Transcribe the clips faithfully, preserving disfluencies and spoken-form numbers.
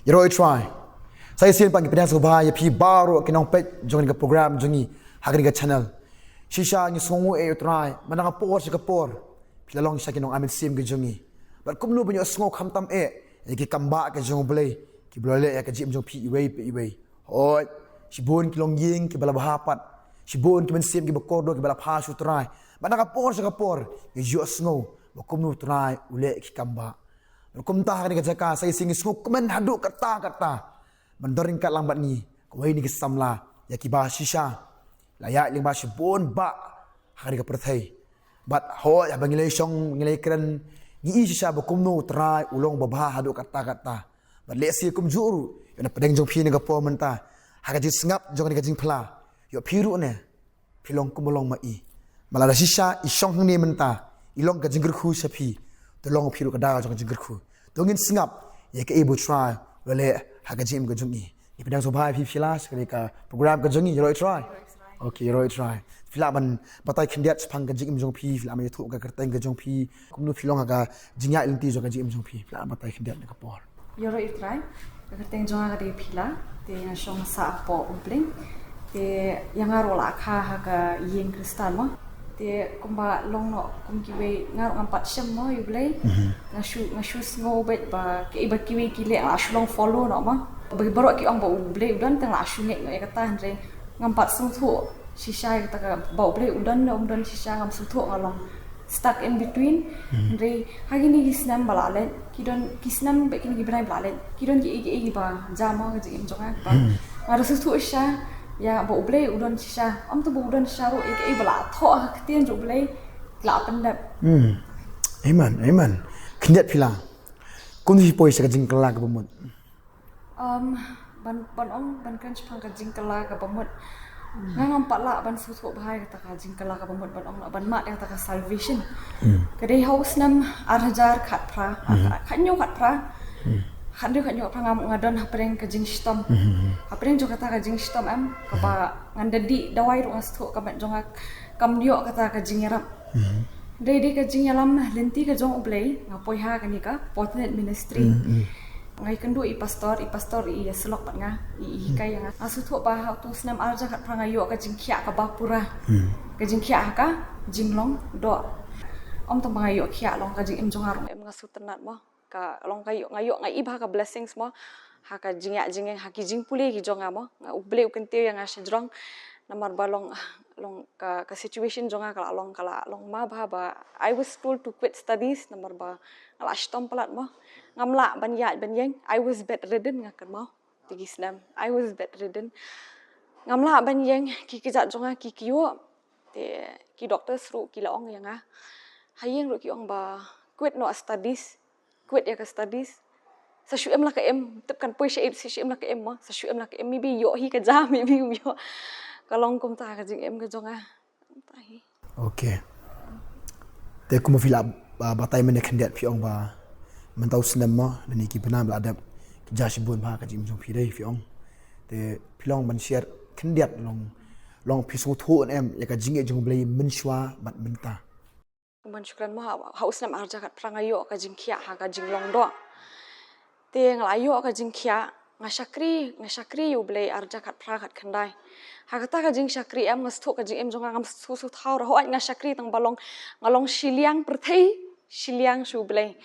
Ïaroh ïa u Trai. Sa shisien pat ngi pdiang sngewbha ïa phi baroh ki nongpeit jong kane ka program jong ngi ha kane ka channel. Shisha ngi sngewnguh ïa u Trai, mynta ka por sha ka por phi la long shisha ki nongmihsnam ki jong ngi. Bad kumno ban ïohsngew khamtam eh ïa ki kambah ki jong U Blei kiba la leh ïa ka jingim jong phi iwei pa iwei. Hooid, shibun ki longïing kiba la bha pat, shibun ki mynsiem kiba kordor kiba la phai sha u Trai. Bad na ka por sha ka por ngi ïohsngew ba kumno u Trai u leh ïa ki kambah. Bad kumta ha kane ka jaka sa shisien ngi sngewkmen haduh katta katta ban don ryngkat lang bad ngi kawei na ki samla ïa kiba shisha la ïaid lyngba shibun bah ha kane ka pyrthei. Bad hooid, haba ngi la shong, ngi la kren, ngi i shisha ba kumno u Trai u long uba bha haduh katta katta. Bad lehse kumjuh ruh ïa na pdeng jong phi na ka por mynta, ha ka jingsngap jong kane ka jingphla, ïoh phi ruh ne phi long kumba long ma i. Ma lada shisha i shong hangne mynta, i long ka jingkyrkhu sha phi, to long phi ruh ka daw jong ka jingkyrkhu. To ngin sngap ïa kaei ba u Trai u la leh ha ka jingim ka jong i. Ngi pdiang sngewbha ïa phi, phi la sha kane ka program ka jong ngi, Ïaroh ïa u Trai. Okay, Ïaroh ïa u Trai. Phi lah ban batai khyndiat shaphang ka jingim jong phi, phi lah ban ïathuh ka kyrteng ka jong phi, kumno phi long ha ka jingïaid lynti jong ka jingim jong phi, phi lah ban batai khyndiat na ka por. Ïaroh ïa u Trai. Ka kyrteng jong nga ka dei Phila, te nga shong sah hapoh Umbling. Te ïa nga ruh la kha ha ka ïing Khristan mo. Te kumba long noh kum kiwei, nga ruh ngam pat shem mo ïa U Blei. Nga shu, nga shu sngew beit ba kiei ba kiwei ki leh nga la shu long follow noh mo. Ba baroh ki ong ba U Blei u don, te nga la shu ngeit noh ïa kata, hynrei ngam pat sngewthuh shisha ïa kata ka ba U Blei u don ne um don, shisha ngam sngewthuh, nga long stuck in between. Hynrei ha kine ki snem ba la leit, ki don ki snem bad kine ki bnai ba la leit, ki don kiei kiei kiba jia mo ha ka jingim jong nga, ba nga da sngewthuh shisha ïa ba U Blei u don shisha. Ym tang ba u don shisha ruh, ïa kiei ba la thoh ha ka ktien jong U Blei la pyndep. Amen, amen. Khyndiat Phila. Kumno phi poi sha ka jingkylla kaba mut? Um, ban, ban ong, ban kren shaphang ka jingkylla kaba mut. Nga ngam pat lah ban sngewthuh bha ïa kata ka jingkylla kaba mut, ban ong lah ban mad ïa kata ka salvation. Ka dei ha u snem ar hajar khatphra, khat, khathynñiew khatphra. Khathynñiew khatphra nga, nga don hapdeng ka jingshitom. Hapdeng jong kata ka jingshitom em, kaba ngan da dih dawai ruh nga sngewthuh ka met jong nga kam ïoh kata ka jingïarap. Dei dei ka jingïalam lynti ka jong U Blei, nga poi ha kane ka Potnet Ministry. Nga ïakynduh i pastor, i pastor i ïasyllok bad nga, i, i hikai ïa nga. Nga sngewthuh ba ha utu u snem ar hajar khatphra nga ïoh ka jingkhiah kaba pura. Ka jingkhiah ha ka jinglong doh. Ym tang ba nga ïoh khiah, long ka jingim jong nga ruh em, nga sngewtynnat mo. Ka long ka ïoh, nga ïoh, nga i bha ka blessings mo. Ha ka jingïaid jingïeng, ha ki jingpule ki jong nga mo. Nga, U Blei u kyntiew ïa nga shajrong. Namar ba long, long ka, ka situation jong nga ka la long, ka la long ma bha ba I was told to quit studies namar ba nga la shitom palat mo. Ngam lah ban ïaid ban ïeng. I was bedridden, nga kynmaw. Te ki snem I was bedridden. Ngam lah ban ïeng, ki kjat jong nga ki kyiuh. Te ki doctors ruh ki la ong ïa nga. Ha ïing ruh ki ong ba quit noh studies. Quit ïa ka studies. Sa shu im la ka im, tip kan poi sha ïing, sa shu im la ka im mo, sa shu im la ka im, maybe ïoh hi ka jia, maybe ym ïoh. Ka long kumta ka jingim ka jong nga. Kumta hi. Okay. Te kumba phi la, ah, batai mynne khyndiat, phi ong ba mynta u snem mo, lane ki bnai ba la dep, ki jia shibun bha ka jingim jong phi, dei phi ong. Te phi long ban share khyndiat, long, long phi sngewthuh ne em ïa ka jingïeit jong U Blei mynshuwa bad mynta. Kumban shu kren mo, ha, ha u snem ar hajar khatphra nga ïoh ka jingkhiah ha ka jinglong doh. Te nga la ïoh ka jingkhiah, nga shakri, nga shakri ïa U Blei ar hajar khatphra khatkhyndai. Ha kata ka jingshakri em, nga sngewthuh ka jingim jong nga ngam shu shu thaw ruh, hooid nga shakri tang ba long, nga long shiliang pyrthei, shiliang sha U Blei.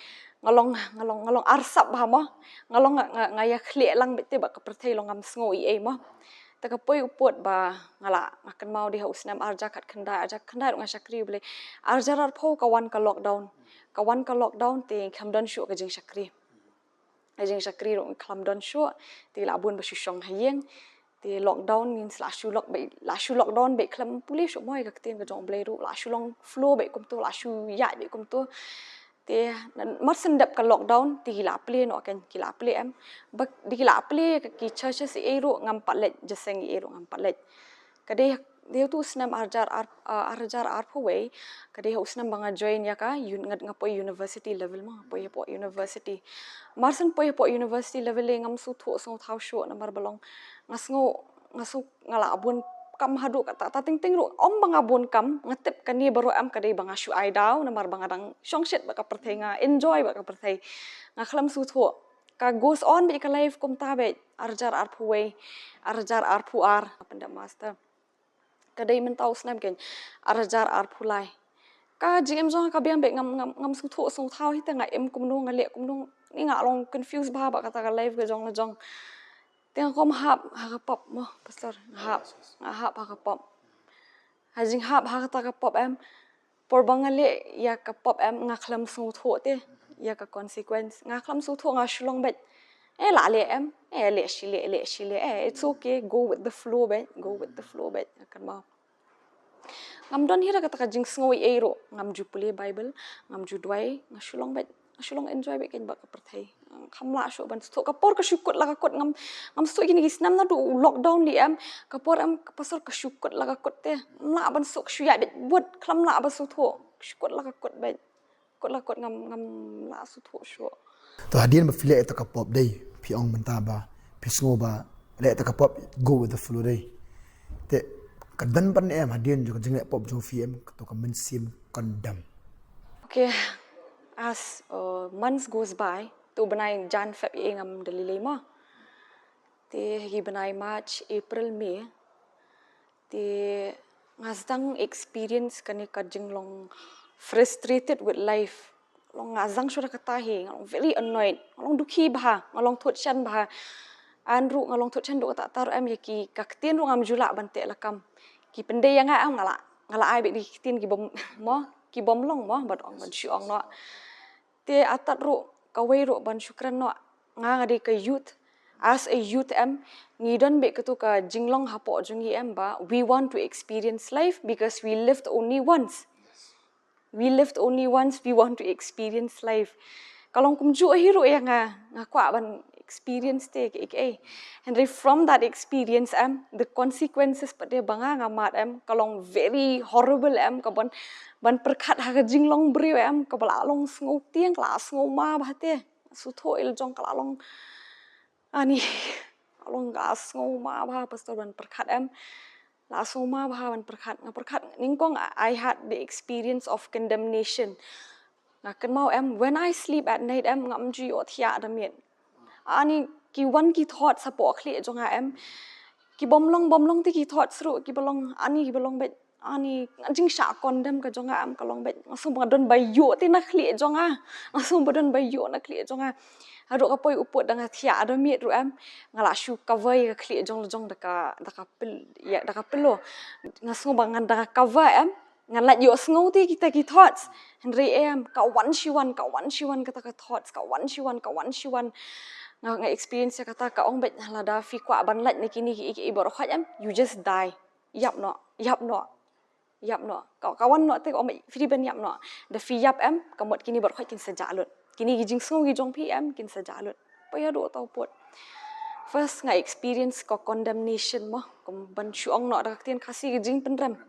Nga long, nga long, nga long arsap bha mo. Nga long, nga, nga, nga ïa khlieh lang beit te bad ka pyrthei, long ngam sngew ei ei mo. Te ka poi u pud ba nga la, nga kynmaw dei ha u snem ar hajar khatkhyndai, ar hajar khatkhyndai ruh nga shakri U Blei. Ar hajar arphew ka wan ka lockdown. Ka wan ka lockdown te khlem don shuh ka jingshakri. Ka jingshakri ruh khlem don shuh, te la bun ba shu shong ha ïing. Te lockdown means la shu lock beit, la shu lockdown beit, khlem pule shuh mo ïa ka ktien ka jong U Blei ruh, la shu long flow beit kumto, la shu ïaid beit kumto. Te mar shen dep ka lockdown te ki la plie noh, ken ki la plie em. Ba dei ki la plie ki churches ei ei ruh ngam pat leit, jingïaseng ei ei ruh ngam pat leit. Ka dei, dei utu u snem ar hajar ar, ah, ar hajar arphew wei, ka dei ha u snem ba nga join ïa ka un-, nga, nga poi university level mo, nga poi hapoh university. Mar shen poi hapoh university level le ngam sngewthuh sngewthaw shuh namar ba long nga sngew, nga sngew nga la bun kam haduh katta katta, teng teng ruh ym ba nga bun kam, nga tip kane baroh em ka dei ba nga shu ai daw namar ba nga dang shongshit bad ka pyrthei, nga enjoy bad ka pyrthei. Nga khlem sngewthuh Ka goes on bad ka life kumta bad, ar hajar arphew wei, ar hajar arphew ar, pynda master. Ka dei mynta u snem kein, ar hajar arphew lai. Ka jingim jong nga ka biang bad, ngam, ngam, ngam sngewthuh sngewthaw hi te nga im kumno, nga leh kumno, ni nga long confused bha bad kata ka life ka jong la jong. Te nga kwah hap ha ka pop mo, pastor, nga hap, nga hap ha ka pop. Ha jinghap ha kata ka pop em, por ba nga leh ïa ka pop em, nga khlem sngewthuh te ïa ka consequence. Nga khlem sngewthuh, nga shu long bad, eh, la leh em, eh, leh shi leh, leh shi leh, eh, it's okay, go with the flow bad, go with the flow bad. Kan mo, ngam don hi ruh kata ka jingsngew ei ei ruh, ngam ju pule Bible, ngam ju duwai, nga shu long bad, nga shu long enjoy bad kein bad ka pyrthei. Ngam lah shuh ban sngewthuh, ka por ka shu kut la ka kut, ngam, ngam sngewthuh kine ki snem naduh u lockdown lei em, ka por em, ka pastor, ka shu kut la ka kut te. Ngam lah ban sngewthuh, ka shu ïaid bad bud, khlem lah ban sngewthuh, ka shu kut la ka kut bad. Kut la kut, ngam, ngam lah sngewthuh shuh. To hadien ba phi leh ïa kata ka pop dei, phi ong mynta ba phi sngew ba leh ïa kata ka pop, go with the flow dei. Te ka don ban em hadien jong ka jingleh pop jong phi em, kato ka mynsiem condemn? Okay, as, uh, months goes by, to bnai Jan, Feb, eh, ngam da lei lei mo. Te ha ki bnai March, April, May, te nga sdang experience kane ka jinglong frustrated with life. Long nga sdang shuh da kata hi, nga long very annoyed, nga long dukhi bha, nga long thut shen bha. An ruh nga long thut shen, duk kata tar em, ïa ki, ka ktien ruh ngam ju lah ban teh lakam. Ki pyndei ïa nga em, nga la, nga la ai bad ki ktien ki bym mo, ki bym long mo, ban ong, ban shu ong noh. Te artat ruh, kawei ruh ban shu kren noh, nga, nga dei ka youth. As a youth em, ngi don bad kato ka jinglong hapoh jong ngi em ba, we want to experience life because we lived only once. We lived only once, we want to experience life. Ka long kumjuh hi ruh ïa nga, nga kwah ban experience te kiei kiei. Hynrei from that experience em, the consequences pat de ba nga nga mad em, ka long very horrible em, ka ban, ban pyrkhat ha ka jinglong briew em, kaba la long sngewtieng, ka la sngewma bha te. Sngewthuh ïa la jong, ka la long, ani, ka long, ka sngewma bha, pastor, ban pyrkhat em. La sngewma bha ban pyrkhat, nga pyrkhat nyngkong, I had the experience of condemnation. Nga kynmaw em, when I sleep at night em, ngam ju ïoh thiah da miet. Ani, ki wan ki thoughts hapoh khlieh jong nga em, ki bym long, bym long te ki thoughts ruh, kiba long, ani, kiba long bad, ani, nga jingshah condemn ka jong nga em, ka long bad, nga sngew ba nga don ba ïoh te na khlieh jong nga. Nga sngew ba don ba ïoh na khlieh jong nga. Haduh ka poi u pud da nga thiah da miet ruh em, nga la shu cover ïa ka khlieh jong la jong da ka, da ka pil-, ïa, da ka pillow. Nga sngew ba ngan da nga cover em, ngan lait ïohsngew te kita ki thoughts. Hynrei em, ka wan shi wan, ka wan shi wan kata ka thoughts, ka wan shi wan, ka wan shi wan. Nga, nga experience ïa kata, ka ong bad, lada phi kwah ban lait na kine kiei kiei baroh khoit em, you just die. Ïap noh, ïap noh. Ïap noh. Ka, ka wan noh te, ka ong bad, phi dei ban ïap noh. Da phi ïap em, ka mut kine baroh khoit kin sa jah lut. Kine ki jingsngew ki jong phi em, kin sa jah lut. Poi haduh uta u pud. First, nga experience ka condemnation mo, kum ban shu ong noh da ka ktien Khasi, ka jingpynrem.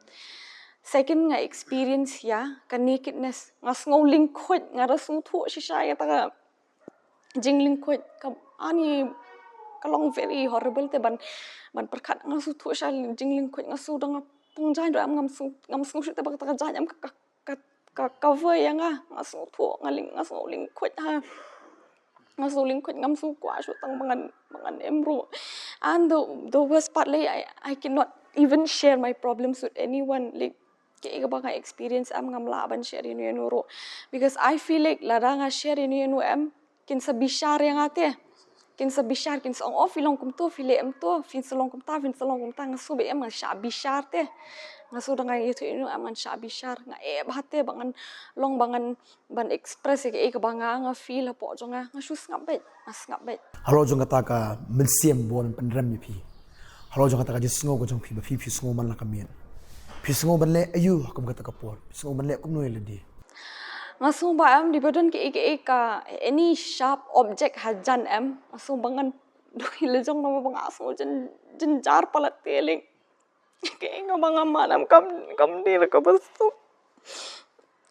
Second, nga experience ïa ka nakedness. Nga sngew lyngkhuit, nga da sngewthuh shisha ïa kata ka jinglyngkhuit, ka, ani, ka long very horrible te ban, ban pyrkhat, nga sngewthuh shisha jinglyngkhuit, nga sngew da nga pang jaiñ ruh em, ngam sngew, ngam sngew shuh te ba kata ka jaiñ em ka, ka, ka, ka cover ïa nga, nga sngewthuh, nga lyng, nga sngew lyngkhuit ha. Nga sngew lyngkhuit, ngam sngew kwah shuh tang ba ngan, ba ngan im ruh. And the, the worst part lei, I, I cannot even share my problems with anyone. Like, kaei kaba nga experience em, ngam lah ban share ïano ïano ruh. Because I feel like lada nga share ïano ïano em, kin sa bishar ïa nga te. Kin sa bishar, kin sa ong, oh, phi long kumto, phi leh kumto, phin sa long kumta, phin sa long kumta, nga sngew ba em ngan shah bishar te. Nga sngew da nga ïathuh ïano em ngan shah bishar, nga eh bha te ba ngan long, ba ngan ban express ïa kaei kaba nga, nga feel hapoh jong nga, nga shu sngap beit, nga sngap beit. Halor jong kata ka mynsiem ba wan pynrem ïa phi, halor jong kata ka jingsngew ka jong phi ba phi, phi sngew man la ka miet, phi sngew ban leh aïu ha kum kata ka por, phi sngew ban leh kumno ïa lade? Nga sngew ba em, dei ba don kaei kaei ka, any sharp object hajan em, nga sngew ba ngan duk ïa la jong namar ba nga sngew jyn, jynjar palat te, like, kaei kaba nga mad em kam, kam dei da kaba suk.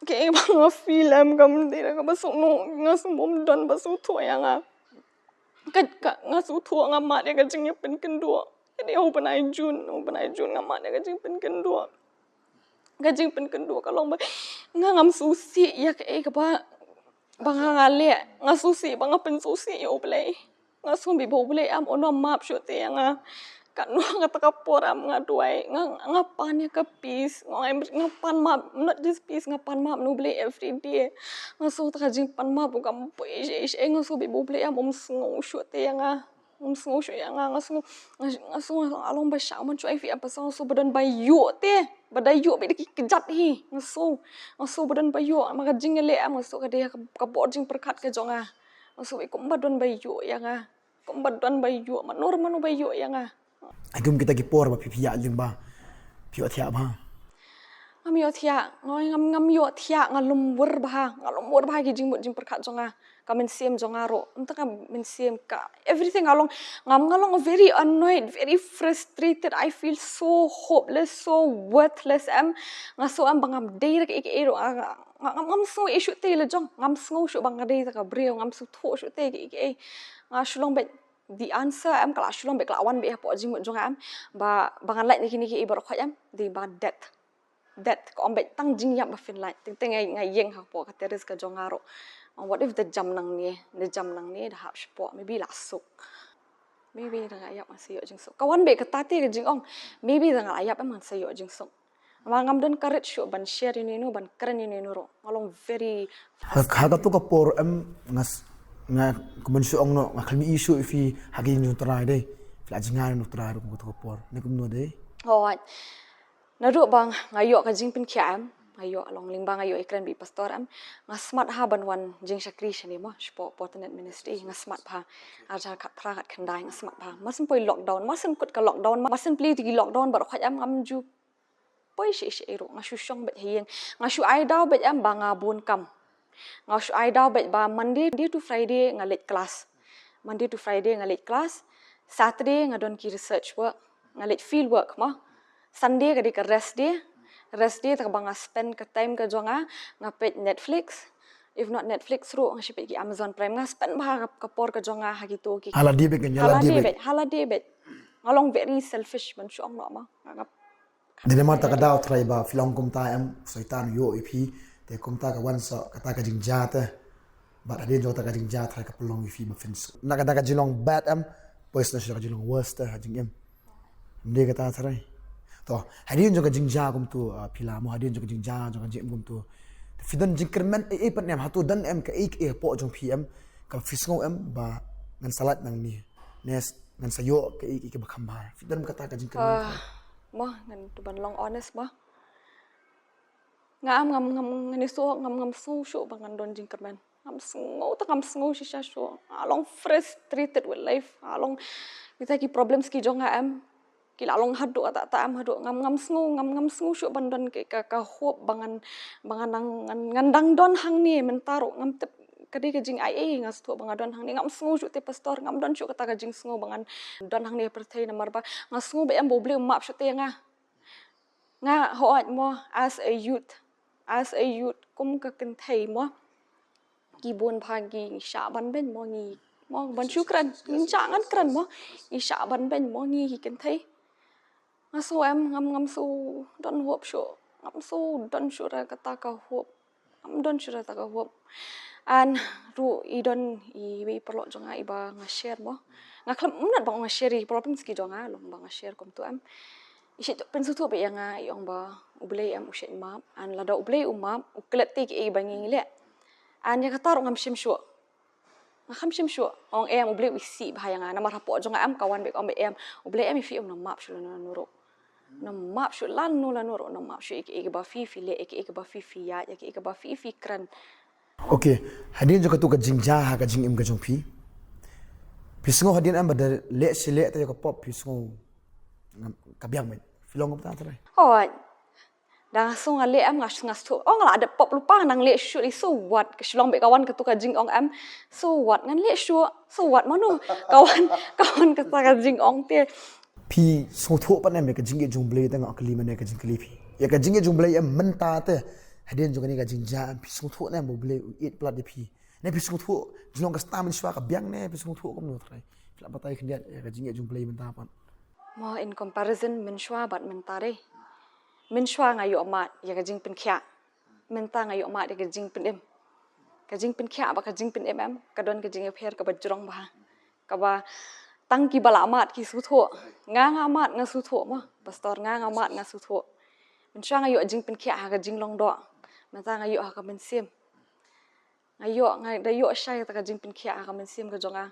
Kaei kaba nga feel em kam dei da kaba suk. No, nga sngew bym don ba sngewthuh ïa nga. Ka, ka, nga sngewthuh nga mad ïa ka jingïapynkynduh. Ka dei ha u bnai June, ha u bnai June nga mad ïa ka jingpynkynduh. Ka jingpynkynduh ka long ba nga ngam sngewsih ïa kaei kaba Ba nga nga leh, nga sngewsih, ba nga pynsngewsih ïa U Blei. Nga sngewbha ba U Blei em un ym map shuh te ïa nga. Katno kata ka por em nga duwai, nga, nga pan ïa ka peace, nga, nga pan map, not just peace, nga pan map na U Blei every day. Nga sngew ta ka jingpan map ruh kam poi shisha, nga sngewbha ba U Blei em um sngew shuh te ïa nga. Um sngew shuh ïa nga, nga sngew, nga, nga sngew nga long ba shah man shuh ïa phi em, ba sngew sngew ba don ba ïoh te, ba da ïoh bad da ki kjat hi, nga sngew, nga sngew ba don ba ïoh, ma ka jingïaleh em, nga sngew ka dei ka, ka bor jingpyrkhat ka jong nga. Nga sngew kumba don ba ïoh ïa nga, kumba don ba ïoh, mano mano ba ïoh ïa nga. Ai kum kita ki por ba phi phi ïa lyngba, phi ïoh thiah bha. Ngam ïoh thiah, ngam, ngam, ngam ïoh thiah, nga lum wur bha, nga lum wur bha ki jingmut jingpyrkhat jong nga. Ka mynsiem jong nga ruh, ym tang ka mynsiem ka, everything nga long, ngam, nga long very annoyed, very frustrated, I feel so hopeless, so worthless em, nga sngew em ba ngam dei da kaei kaei ruh, nga, nga, ngam, ngam sngew ïa shuh te la jong, ngam sngew shuh ba nga dei da ka briew, ngam sngewthuh shuh te kaei kaei, nga shu long beit the answer em, ka la shu long beit ka la wan beit hapoh jingmut jong nga em, ba, ba ngan lait na kine kiei baroh khoit em, dei ba death. Death, ka ong beit tang jingïap ba phin lait. Teng teng nga, nga ïeng hapoh ka terrace ka jong nga ruh. What if da jam nangne, da jam nangne, da hap shapoh, maybe la suk. Maybe da nga ïap ngan sa ïoh jingsuk. Ka wan beit kata te ka jingong. Maybe da nga la ïap em ngan sa ïoh jingsuk. Ma ngam don courage shuh ban share ïa uno uno, ban kren ïa uno uno ruh. Nga long very Ha, ha katu ka por em nga s-, nga kumban shu ong noh, nga khlem ïohi shuh ïa phi ha ki jingtrai dei. Phi la jngai noh trai ruh katu ka por. Ne kumno dei? Oh, naduh ba nga ïoh ka jingpynkhiah em, nga ïoh long lyngba nga ïoh ïakren bad i pastor em, nga smat ha ban wan jingshakri shane mo, shapoh Portland Ministry, nga smat bha. Arhajar khatphra khatkhyndai nga smat bha. Mar syn poi lockdown, mar syn kut ka lockdown, mar syn plie ki lockdown baroh khoit em, ngam ju poi shisha ruh, nga shu shong beit ha ïing, nga shu ai daw beit em ba nga bun kam. Nga shu ai daw beit ba Monday to Friday nga leit class. Monday to Friday nga leit class. Saturday nga don ki research work, nga leit field work mo. Sunday ka dei ka rest day. Rest day te kaba nga spend ka time ka jong nga, nga peit Netflix. If not Netflix ruh, nga shu peit ki Amazon Prime. Nga spend bha ka, ka por ka jong nga ha kito ki. Hala dei beit, hala dei beit, hala dei beit. Nga long very selfish, ban shu ong noh mo. Nga, nga Dei namar kata ka daw Trai ba phi long kumta em, Soitan u ïoh ïa phi, te kumta ka wan sa kata ka jingjia te. Bad hadien jong kata ka jingjia Trai ka pynlong ïa phi ba phin s-, na kata ka jinglong bad em, poi sha ka jinglong worse te ha jingim. Ym dei kata Trai. To, hadien jong ka jingjia kumtu, ah, phi la mo hadien jong ka jingjia jong ka jingim kumtu. Te phi don jingkyrmen ei ei pat ne em, hato don em kaei kaei hapoh jong phi em, ka phi sngew em ba ngan sa lait nangne. Ne ngan sa ïoh kaei kaei kaba kham bha. Phi don kata ka jingkyrmen. Ah, mo, ngan, to ban long honest mo. Nga am ngam, ngam, ngan ïa shu, ngam, ngam sngew shuh ba ngan don jingkyrmen. Ngam sngew, te ngam sngew shisha shuh. Nga long frustrated with life. Nga long, kita ki problems ki jong nga em, ki la long haduh kata kata em haduh. Ngam, ngam sngew, ngam, ngam sngew shuh ban don ka, ka, ka hope ba ngan, ba ngan dang, ngan, ngan dang don hangne mynta ruh. Ngam tip ka dei ka jingai ei, nga sngewthuh ba nga don hangne. Ngam sngew shuh te pastor, ngam don shuh kata ka jingsngew ba ngan don hangne ha pyrthei namar ba nga sngew ba em ba U Blei u map shuh te ïa nga. Nga hooid mo, as a youth, as a youth, kum ka kynthei mo, ki bun bha ki shah ban beiñ mo, ngi mo ban shu kren, ngin shah ngan kren mo, ki shah ban beiñ mo ngi ki kynthei. Nga sngew em, ngam, ngam sngew don hope shuh, ngam sngew don shuh re kata ka hope. Ngam don shuh re kata ka hope. And ruh i don iwei i paralok jong nga iba nga share mo. Nga khlem, ym nat ba nga share i problem ki jong nga, long ba nga share kumtu em. I shait pynsngewthuh beit ïa nga, i ong ba U Blei em u shait map. And lada U Blei u map, u klet te kiei ba ngi ngi leh. And ïa kata ruh ngam shim shuh. Nga kham shim shuh, ong em U Blei u isih bha ïa nga, namar hapoh jong nga em ka wan beit, ong beit em, U Blei em ïa phi, um nang map shuh lano lano ruh. Um nang map shuh lano lano ruh, um nang map shuh ïa kiei kiba phi phi leh, ïa kiei kiba phi phi ïaid, ïa kiei kiba phi phi kren. Okay, hadien jong katu ka jingjia ha ka jingim ka jong phi. Phi sngew hadien em ba da leh shi leh te ïa ka pop phi sngew ngam, ka biang beit. Phi long kumta Trai? Hooid. Da nga sngew nga leh em nga sngew, nga sngew, oh, nga la dep pop lypa, nga nang leh shuh, so what, ka shu long beit ka wan katu ka jingong em, so what, ngan leh shuh, so what mano, ka wan, ka wan kata ka jingong te. Phi sngewthuh pat ne em ïa ka jingïeit jong U Blei, te nga kylli mane ka jingkylli phi. Ïa ka jingïeit jong U Blei em mynta te, hadien jong kane ka jingjia em, phi sngewthuh ne em ba U Blei u ïeit palat ïa phi. Ne phi sngewthuh, jinglong ka star mynshuwa ka biang ne, phi sngewthuh kumno Trai. Phi lah batai khyndiat ïa ka jingïeit jong U Blei mynta pat. Mo, in comparison mynshuwa bad mynta re. Mynshuwa nga ïoh mad ïa ka jingpynkhiah. Mynta nga ïoh mad ïa ka jingpynim. Ka jingpynkhiah bad ka jingpynim em, ka don ka jingïapher kaba jrong bha. Kaba tang kiba la mad ki sngewthuh. Nga nga mad nga sngewthuh mo. Pastor, nga nga mad nga sngewthuh. Mynshuwa nga ïoh jingpynkhiah ha ka jinglong doh. Mynta nga ïoh ha ka mynsiem. Nga ïoh, nga da ïoh shai kata ka jingpynkhiah ha ka mynsiem ka jong nga.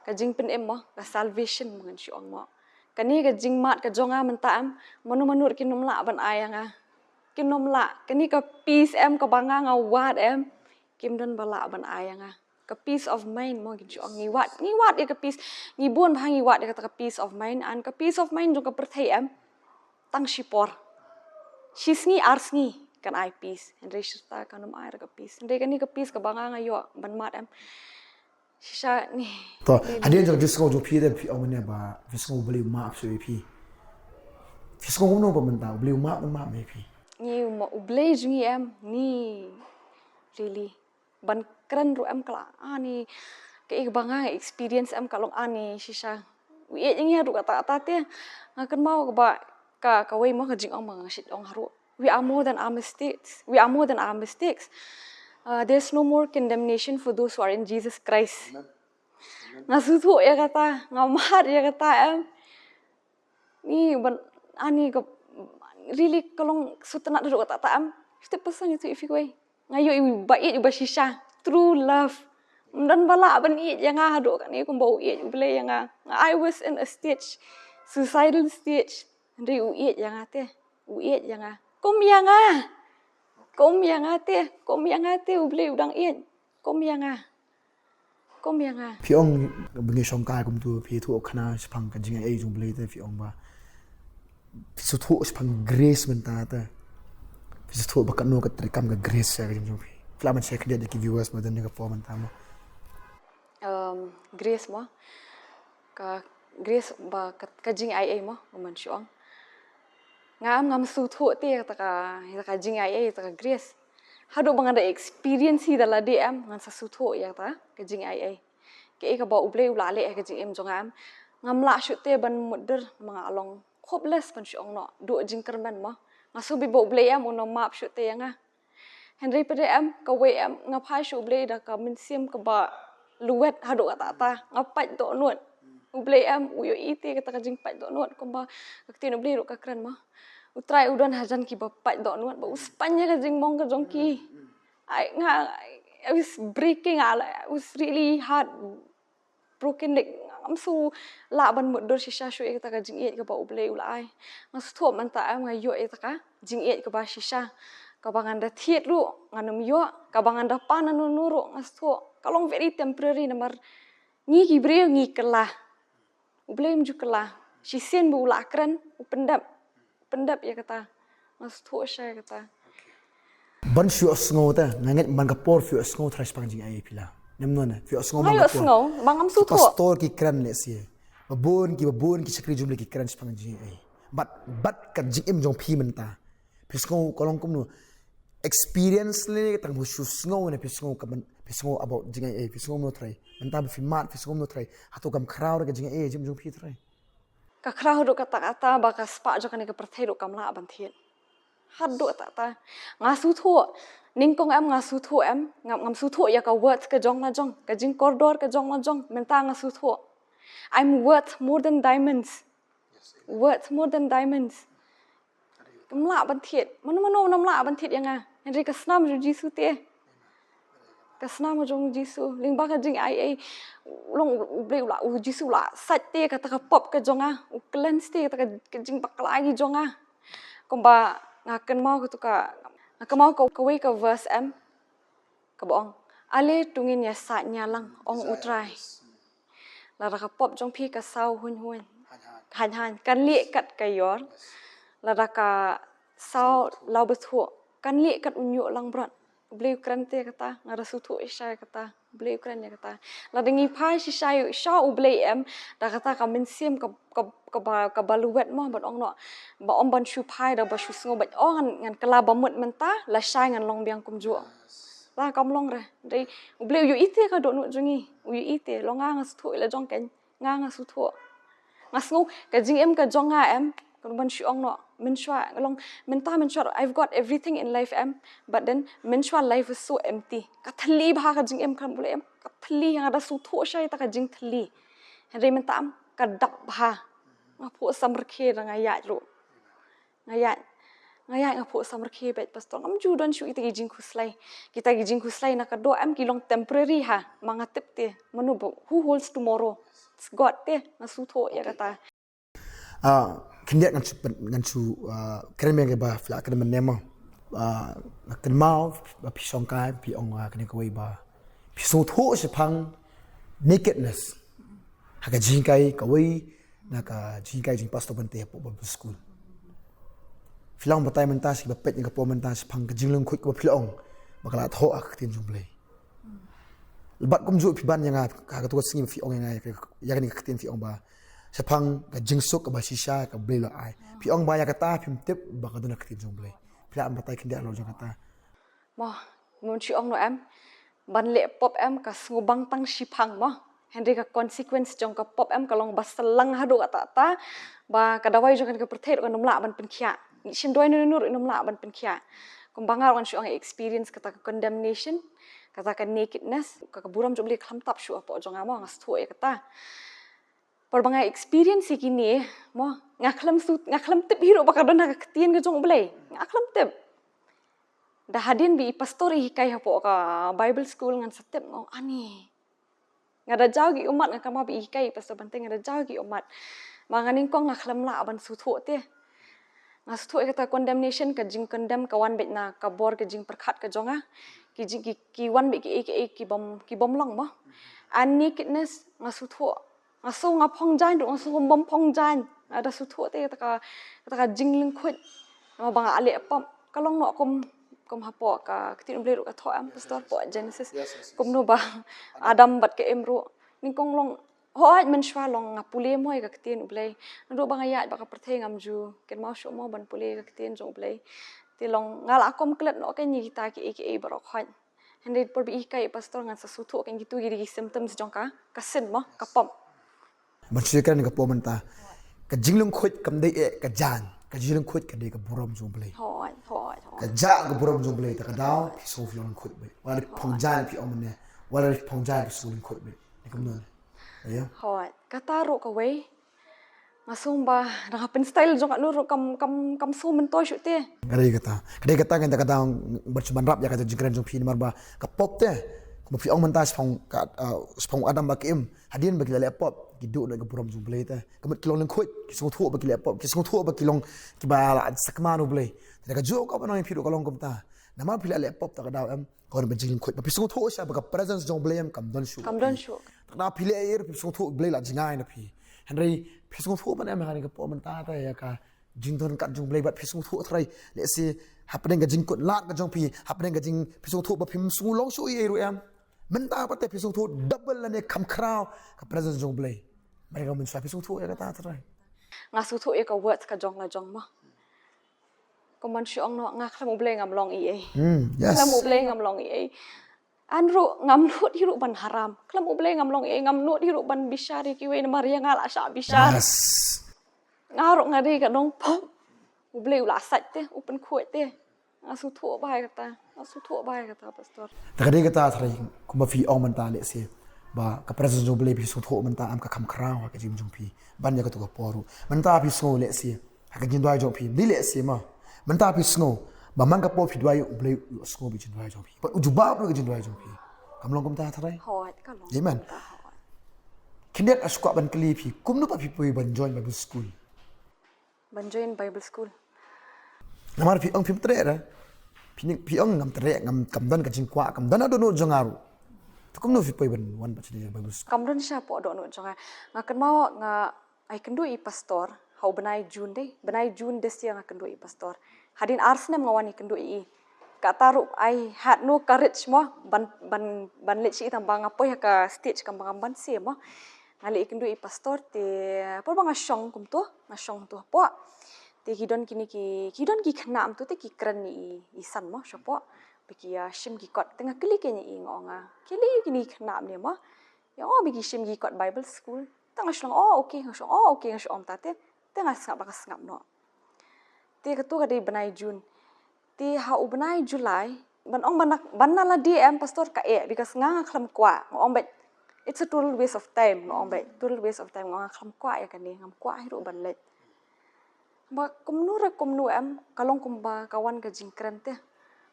Ka jingpynim mo, ka salvation mo ngan shu ong mo. Kane ka jingmad ka jong nga mynta em, mano mano ruh kin ym lah ban ai ïa nga. Kin ym lah, kane ka peace em kaba nga nga wad em, kim don ba lah ban ai ïa nga. Ka peace of mind mo ngan shu ong, ngi wad, ngi wad ïa ka peace, ngi bun bha ngi wad ïa kata ka peace of mind, and ka peace of mind jong ka pyrthei em. Tang shipor. Shisngi ar sngi kan ai peace. Hynrei shata kan ym ai ruh ka peace. Hynrei kane ka peace kaba nga nga ïoh ban mad em. Shisha ni. To, hadien jong ka jingsngew jong phi te phi ong mynne ba phi sngew U Blei u map shuh ïa phi. Phi sngew kumno ba mynta U Blei u map, u map ïa phi? Ngi u ma-, U Blei jong ngi em ni really. Ban kren ruh em ka la ani, kaei kaba nga experience em ka long ani shisha. U ïeit ïa ngi haduh katta katta te. Nga kynmaw kaba ka, kawei mo ka jingong ba nga shait ong haduh. We are more than our mistakes. We are more than our mistakes. Uh, there's no more condemnation for those who are in Jesus Christ. Nga sngewthuh ïa kata, nga mad ïa kata em. Ni ban ani ka really ka long sngewtynnat haduh katta katta em. Fifty percent ïathuh ïa phi kawei. Nga ïoh ïa u ba ïeit uba shisha. True love. Ym don ba lah ban ïeit ïa nga haduh kane kumba u ïeit U Blei ïa nga. Nga, I was in a stage, suicidal stage. Hynrei u ïeit ïa nga te. U ïeit ïa nga. Kum ïa nga. Kum ïa nga te. Kum ïa nga te U Blei u dang ïeit. Kum ïa nga. Kum ïa nga. Phi ong ba ngi shongkai kumtu, phi ïathuh khana shaphang ka jingaiei jong U Blei te, phi ong ba phi sngewthuh shaphang grace mynta te. Phi sngewthuh ba kano ka treikam ka grace sha ka jingim jong phi. Phi lah ban share khyndiat ïa ki viewers ba don ha ka por mynta mo. Um, grace mo. Ka grace ba ka, ka jingaiei mo, kumban shu ong. Nga em ngam sngewthuh te ïa kata ka, ïa kata ka jingaiei, ïa kata ka grace. Haduh ba ngan da experience hi da lade em, ngan sa sngewthuh ïa kata ka jingaiei. Kaei kaba U Blei u la leh ha ka jingim jong nga em. Ngam lah shuh te ban mutdur, ma nga long hopeless ban shu ong noh. Duh jingkyrmen mo. Nga sngewbha ba U Blei em un ym map shuh te ïa nga. Hynrei pat em, kawei em, nga phai sha U Blei da ka mynsiem kaba lwet haduh katta katta, nga pait dohnud. U Blei em, u ïohi te kata ka jingpait dohnud, kumba ka ktien U Blei ruh ka kren mo. U Trai u don hajan kiba pait dohnud, ba u spah ïa ka jingmong ka jong ki. I, nga, I, I was breaking, I, I was really heart broken, like, ngam shu lah ban mutdur shisha shuh ïa kata ka jingïeit kaba U Blei u la ai. Nga sngewthuh mynta em nga ïoh ïa kata ka jingïeit kaba shisha. Kaba ngan da thied ruh ngan ym ïoh, kaba ngan da pan naduh naduh ruh nga sngewthuh ka long very temporary namar ngi ki briew ngi kylla. U Blei um ju kylla. Shisien ba u la kren, u pyndep. Pyndep ïa kata. Nga sngewthuh shai ïa kata. Ban shu ïohsngew te, nga ngeit man ka por phi ïohsngew tharai shaphang jingaiei phi la. Ngam ïohsngew, ba ngam sngewthuh. Pastor ki kren lehse. Ba bun ki, ba bun ki shakri jong U Blei ki kren shaphang jingaiei. Bad, bad ka jingim jong phi mynta. Phi sngew ka long kumno. Experience lane tang ba shu sngew ne phi sngew ka ban, phi sngew about jingaiei, phi sngew kumno tharai. Mynta ba phi mad, phi sngew kumno tharai. Hato kam khraw ka jingaiei jingim jong phi tharai. Ka khraw haduh katta katta ba ka spah jong kane ka pyrthei ruh kam lah ban thied. Haduh katta katta. Nga sngewthuh. Nyngkong em nga sngewthuh em. Ngam, ngam sngewthuh ïa ka worth ka jong la jong. Ka jingkordor ka jong la jong. Mynta nga sngewthuh. I'm worth more than diamonds. Worth more than diamonds. Kam lah ban thied. Mano mano kam lah ban thied ïa nga. Hynrei ka snam jong U Jisu te. Ka snam jong U Jisu. Lyngba ka jingaiei. Long U Blei u la, U Jisu u la sait te kata ka pop ka jong nga. U cleanse te kata ka, ka jingbakla jong nga. Kumba nga kynmaw katu ka, nga kynmaw ka, kawei ka verse em. Kaba ong, ale to ngin ïa sait ñialang, ong U Trai. Lada ka pop jong phi ka saw huiñ huiñ. Haiñ haiñ. Kan lieh kat ka ïor. Lada ka saw law bthuh. Kan lieh kat u ñiuh langbrot. U Blei u kren te kata, nga da sngewthuh shisha kata. U Blei u kren ïa kata. Lada ngi phai shisha sha U Blei em, da kata ka mynsiem ka, ka, kaba, kaba lwet mo ban ong noh. Ba ym ban shu phai da ba shu sngew ba ong ngan, ngan kylla ba mut mynta, lashai ngan long biang kumjuh. La kam long re. Dei, U Blei u ïohi te ka dohnud jong ngi. U ïohi te, long nga nga sngewthuh la jong kein. Nga nga sngewthuh. Nga sngew, ka jingim ka jong nga em. Kan ban shu ong noh, mynshuwa, long, mynta mynshuwa, I've got everything in life em, but then mynshuwa life was so empty. Ka thylli bha ka jingim, khlem pule em, ka thylli, nga da sngewthuh shai ïa kata ka jingthylli. Hynrei mynta em, ka dap bha. Nga phuh samrkhie da nga ïaid ruh. Nga ïaid. Nga ïaid nga phuh samrkhie beit pastor. Ngam ju don shuh ita ki jingkhuslai. Kita ki jingkhuslai na ka doh em ki long temporary ha. Ma nga tip te. Mano ba, who holds tomorrow? It's God te. Nga sngewthuh ïa kata. Ah, khyndiat ngan shu pyn-, ngan shu, ah, kren ïa kaba phi la kren mynne mo. Ah, nga kynmaw ba phi shong kai, phi ong, ah, kane kawei ba phi sngewthuh shaphang nakedness ha ka jinghikai kawei na ka jinghikai jingpastor ban te hapoh Bible School. Phi la ong batai mynta shi ba peit ïa ka por mynta shaphang ka jinglyngkhuit kaba phi la ong ba ka la thoh ha ka ktien jong U Blei. Bad kumjuh phi ban ïa nga ha kato ka sngi ba phi ong ïa nga ïa ka, ïa kane ka ktien phi ong ba shaphang ka jingsuk kaba shisha ka Blei la ai. Phi ong ba ïa kata phim tip ba ka don ha ka ktien jong U Blei. Phi la ong batai khyndiat halor jong kata. Mo, mon shu ong noh em, ban leh pop em ka sngewbang tang shiphang mo. Hynrei ka consequence jong ka pop em ka long ba syllang haduh katta katta, ba ka dawai jong kane ka pyrthei ruh kan ym lah ban pynkhiah. Ngi shim dawai ne ne ruh kan ym lah ban pynkhiah. Kumba nga ruh ngan shu ong experience kata ka condemnation, kata ka nakedness, ka, ka burom jong U Blei ka khlem tap shuh hapoh jong nga mo, nga sngewthuh ïa kata. Por ba nga experience ïa kine mo, nga khlem su-, nga khlem tip hi ruh ba ka don ha ka ktien ka jong U Blei. Nga khlem tip. Da hadien ba i pastor i hikai hapoh ka Bible school ngan sa tip, nga ong ani. Nga da jaw ki ummat, nga kynmaw ba i hikai i pastor Bante, nga da jaw ki ummat. Ma nga nyngkong nga khlem lah ban sngewthuh te. Nga sngewthuh ïa kata condemnation, ka jingcondemn ka wan beit na ka bor ka jingpyrkhat ka jong nga. Ki jing, ki, ki wan beit kiei kiei ki bym, ki bym long mo. And nakedness, nga sngewthuh. Nga sngew nga phong jaiñ ruh, nga sngew bym phong jaiñ. Nga da sngewthuh te kata ka, kata ka jinglyngkhuit. Namar ba nga leh pop. Ka long noh kum, kum hapoh ka ktien U Blei ruh ka thoh em, pastor, hapoh Genesis. Yes, yes, yes. Kumno ba Adam bad ka Im ruh. Nyngkong long, hooid mynshuwa long nga pule mo ïa ka ktien U Blei. Naduh ba nga ïaid bad ka pyrthei ngam ju kynmaw shuh mo ban pule ïa ka ktien jong U Blei. Te long nga la kum klet noh kein ïa kita kiei kiei baroh khoit. Hynrei por ba i hikai i pastor ngan sa sngewthuh kein kito ki dei ki symptoms jong ka, ka sin mo, ka pop. Ban shu ïakren ka pop mynta. Ka jinglyngkhuit kam dei eh ka jaiñ. Ka jinglyngkhuit ka dei ka burom jong U Blei. Hooid, hooid, hooid. Ka jaiñ ka burom jong U Blei, ta ka daw phi sngew phi long lyngkhuit beit. Wat la phi phong jaiñ phi ong mynne. Wat la phi phong jaiñ phi sngew lyngkhuit beit. Ni kumno ne? Ïa. Hooid. Kata ruh kawei. Nga sngew ba da nga pyn-style jong ka nu ruh kam, kam, kam sngew myntoi shuh te. Ka dei kata. Ka dei kata ngan da ka daw ban shu ban wrap ïa ka jingkren jong phi namar ba ka pop te. Kumba phi ong mynta shaphang ka, ah, shaphang Adam bad ka Im. Hadien ba ki la leh pop, ki duh noh ïa ka burom jong U Blei te. Ka mut ki long lyngkhuit, ki sngewthuh ba ki leh pop, ki sngewthuh ba ki long kiba la sakma na U Blei. Te da kajuh ka ban ong ïa phi ruh ka long kumta. Namar phi la leh pop ta ka daw em, ka wan ban jinglyngkhuit. Ba phi sngewthuh sha ba ka presence jong U Blei em kam don shuh. Kam don shuh. Ta ka daw phi leh ïa phi sngewthuh U Blei la jngai na phi. Hynrei phi sngewthuh ban em ha kane ka por mynta te ïa ka jingdon kat jong U Blei bad phi sngewthuh trai. Lehse hapdeng ka jingkut lad ka jong phi, hapdeng ka jing phi sngewthuh ba phim sngew long shuh ei ei ruh em. Mynta pat te phi sngewthuh double lane kham khraw ka presence jong U Blei. Ba ka mynshuwa phi sngewthuh ïa kata trai. Nga sngewthuh ïa ka word ka jong la jong mo. Kumban shu ong noh nga khlem U Blei ngam long ei ei. Hmm, yes. Khlem U Blei ngam long ei ei. An ruh ngam nud hi ruh ban haram. Khlem U Blei ngam long ei ei, ngam nud hi ruh ban bishar ïa kiwei namar ïa nga la shah bishar. Yes. Nga ruh nga dei ka nongpop. U Blei u la sait te, u pynkhuid te. Nga sngewthuh bha ïa kata. Nga sngewthuh bha ïa kata, pastor. Ta ka dei kata trai kumba phi ong mynta lehse ba ka presence jong U Blei phi sngewthuh mynta em ka kham khraw ha ka jingim jong phi. Ban ïa kato ka por ruh. Mynta phi sngew lehse ha ka jingduwai jong phi. Dei lehse ma. Mynta phi sngew ba man ka por phi duwai U Blei u sngew ba ka jingduwai jong phi. Bad u jubab ruh ka jingduwai jong phi. Kam long kumta trai? Hooid, ka long. Amen. Kumta, hooid. Khyndiat nga shu kwah ban kylli phi kumno pat phi poi ban join Bible school? Ban join Bible school. Namar phi ong phim treh ra. Phi, phi ong ngam treh, ngam, kam don ka jingkwah, kam don ha dohnud jong nga ruh. Te kumno phi poi ban wan pat sha Bible school? Kam don sha hapoh dohnud jong nga. Nga kynmaw nga ai kynduh ïa i pastor ha u bnai June dei. Bnai June this year nga kynduh ïa i pastor. Hadien ar snem nga wan ïa kynduh ïa i. Kata ruh I had no courage mo ban, ban, ban leit sha i tang ba nga poi ha ka stage kam ba ngam banse mo. Nga leit ïa kynduh ïa i pastor te por ba nga shong kumto, nga shong to hapoh. Te ki don kine ki, ki don ki khynnah kumto te ki kren ïa i, i san mo shapoh. Ba ki ïa shim ki kot. Te nga kylli kane ïa i, nga ong nga kylli kine ki khynnah ne mo. Ïa, oh, ba ki shim ki kot Bible school. Te nga shu ong, oh, okay, nga shu ong, oh, okay, nga shu ong ta te. Te nga sngap ba ka sngap noh. Te katu ka dei bnai June. Te ha u bnai July, ban ong ban na, ban na la D M pastor ka eh, because nga nga khlem kwah, nga ong beit, it's a total waste of time, nga ong beit, total waste of time, nga nga khlem kwah ïa kane, ngam kwah hi ruh ban leit. Ba kumno re kumno em, ka long kumba ka wan ka jingkren te.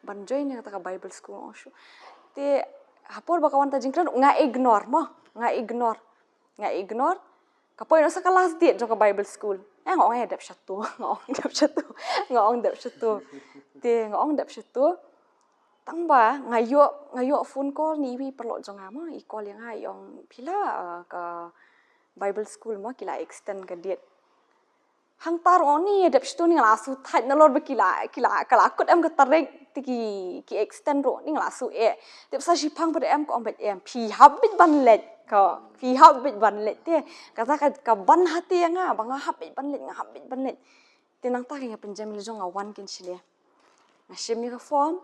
Ban join ïa kata ka Bible school, ong shu. Te ha por ba ka wan ta jingkren, nga ignore mo, nga ignore. Nga ignore. Ka poi noh sa ka last date jong ka Bible school. Eh, nga ong eh dep shatu, nga ong dep shatu, nga ong dep shatu. Te nga ong dep shatu. Tang ba nga ïoh, nga ïoh phone call na iwei i paralok jong nga mo, i call ïa nga, i ong phi la, uh, ka Bible school mo ki la extend ka date. Hangta ruh ni dep shatu ni nga la shu thait nalor ba ki la, ki la, ka la kut em ka tarik te ki, ki extend ruh ni nga la shu eh. Dep sa shiphang pat em, ka ong beit em, phi hap beit ban leit, ka, phi hap beit ban leit te. Kata ka, ka ban ha te ïa nga ba nga hap beit ban leit, nga hap beit ban leit. Te nangta ka nga pynjem la jong nga wan kin shane. Nga shim ïa ka form,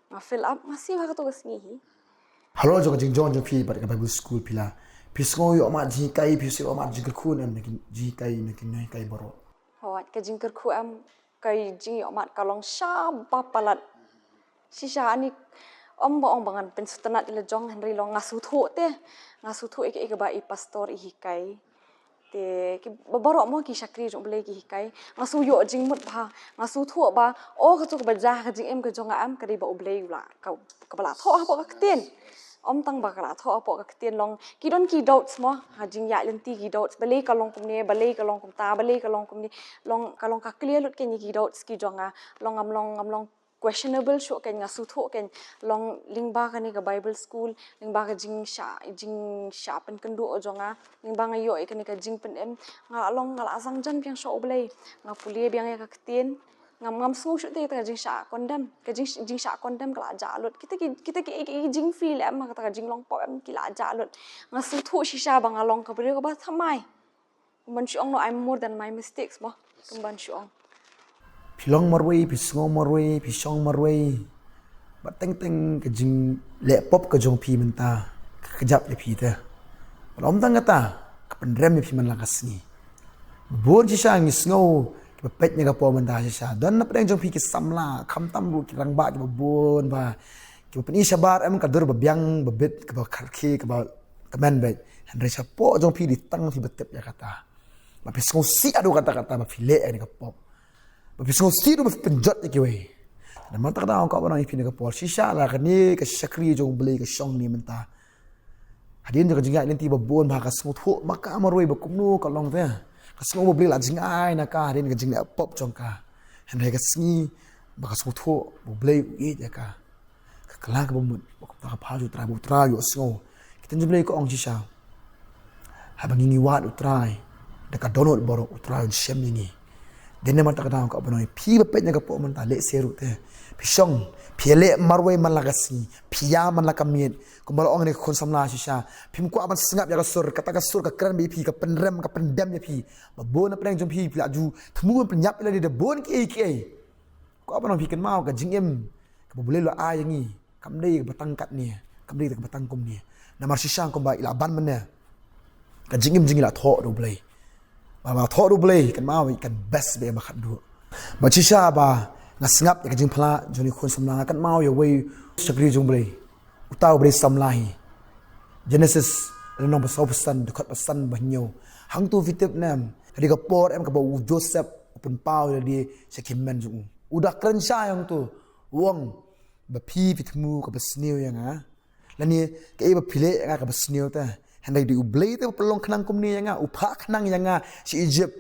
nga fill up, nga siew ha kato ka sngi hi. Halor jong ka jingjong jong phi bad ka Bible school phi la, phi sngew ïoh mad jinghikai, phi sngew ïoh mad jingkyrkhu ne em na ki jinghikai, na ki nonghikai baroh? Hooid, ka jingkyrkhu em, ka jingïoh mad ka long shaba palat. Shisha ani, ym ba ong ba ngan pynsngewtynnat ïa la jong, hynrei long nga sngewthuh te, nga sngewthuh ïa ka, ïa kaba i pastor i hikai. Te ki ba, baroh mo ki shakri jong U Blei ki hikai. Nga shu ïoh jingmut bha, nga shu thoh ba, oh, kato kaba jia ha ka jingim ka jong nga em, ka dei ba U Blei u la, ka, kaba la thoh hapoh ka ktien. Ym tang ba ka la thoh hapoh ka ktien, long ki don ki doubts mo, ha jingïaid lynti ki doubts, balei ka long kumne, balei ka long kumta, balei ka long kumne, long, ka long ka clear lut kine ki doubts ki jong nga, long ngam long, ngam long questionable shuh kein, nga shu thoh kein, long lyngba kane ka Bible school, lyngba ka jingshah, jingshah pynkynduh jong nga, lyngba nga ïoh ïa kane ka jingpynim, nga la long, nga la zang jan biang sha U Blei, nga pule biang ïa ka ktien, ngam, ngam sngew shuh te kata ka jingshah condemn, ka jing, jingshah condemn ka la jah lut, kita ki, kita ki, ki, ki jingfeel em, kata ka jinglong pop em ki la jah lut, nga shu thoh shisha ba nga long ka briew kaba thymmai. Kumban shu ong, no, I'm more than my mistakes mo. Kumban shu ong. Phi long marwei, phi sngew marwei, phi shong marwei. Bad teng teng ka jingleh pop ka jong phi mynta ka kjap ïa phi te. Bad ym tang kata, ka pynrem ïa phi man la ka sngi. Bun shisha ngi sngew kiba peit ïa ka por mynta shisha. Don na pdeng jong phi ki samla, khamtam ruh ki rangbah kiba bun ba kiba pyni shabar em ka dur ba biang ba bit kaba kharkhi kaba kmen beit. Hynrei shapoh jong phi dei tang phi ba tip ïa kata. Ba phi sngewsih haduh katta katta ba phi leh ïa kane ka pop. Ba phi sngewsih haduh ba phi pynjot ïa kiwei. Namar kata nga kwah ban ong ïa phi ha kane ka por, shisha la kane ka shakri jong U Blei ka shong ne mynta. Hadien jong ka jingïaid lynti ba bun ba ka sngewthuh ba ka marwei ba kumno ka long te. Ka sngew ba U Blei la jingai na ka hadien ka jingleh pop jong ka. Hynrei ka sngi ba ka sngewthuh ba U Blei u ïeit ïa ka. Ka kylla kaba mut, ba ka pha jong U Trai, ba U Trai u ïohsngew. Ka ktien jong U Blei ka ong shisha, haba ngi, ngi wad U Trai da ka dohnud baroh, U Trai un shem ïa ngi. Dei namar kata nga kwah ban ong ïa phi ba peit ïa ka por mynta, lehse ruh te phi shong, phi ïaleh marwei man la ka sngi, phi ïa man la ka miet. Kumba la ong ïa kane ka khun samla shisha, phim kwah ban sngap ïa ka sur, kata ka sur ka kren bad ïa phi, ka pynrem, ka pyndem ïa phi. Ba bun na pdeng jong phi phi la ju thmu ban pynïap ïa lade da bun kiei kiei. Kwah ban ong ïa phi, kynmaw, ka jingim kaba U Blei u la ai ïa ngi kam dei kaba tang katne, kam dei kaba tang kumne. Namar shisha kumba i la ban mynne, ka jingim jong ngi la thoh da U Blei. Ba, ba thoh da U Blei, kynmaw, i kan best bha ba khatduh. Bad shisha ba nga sngap ïa ka jingphla jong kane ka khun samla, nga kynmaw ïa uwei u shakri jong U Blei, uta uba dei samla hi. Genesis lynnong ba saw phew san, dkhot ba san ba hynñiew. Hangto phi tip ne em, ka dei ka por em kaba u Joseph u pynpaw ïa lade sha ki hynmen jong u. U da kren shai hangto, u ong, ba phi phi thmu kaba sniew ïa nga, lane kaei ba phi leh ïa nga kaba sniew te. Hynrei dei U Blei te uba pynlong khnang kumne ïa nga, u phah khnang ïa nga sha Egypt.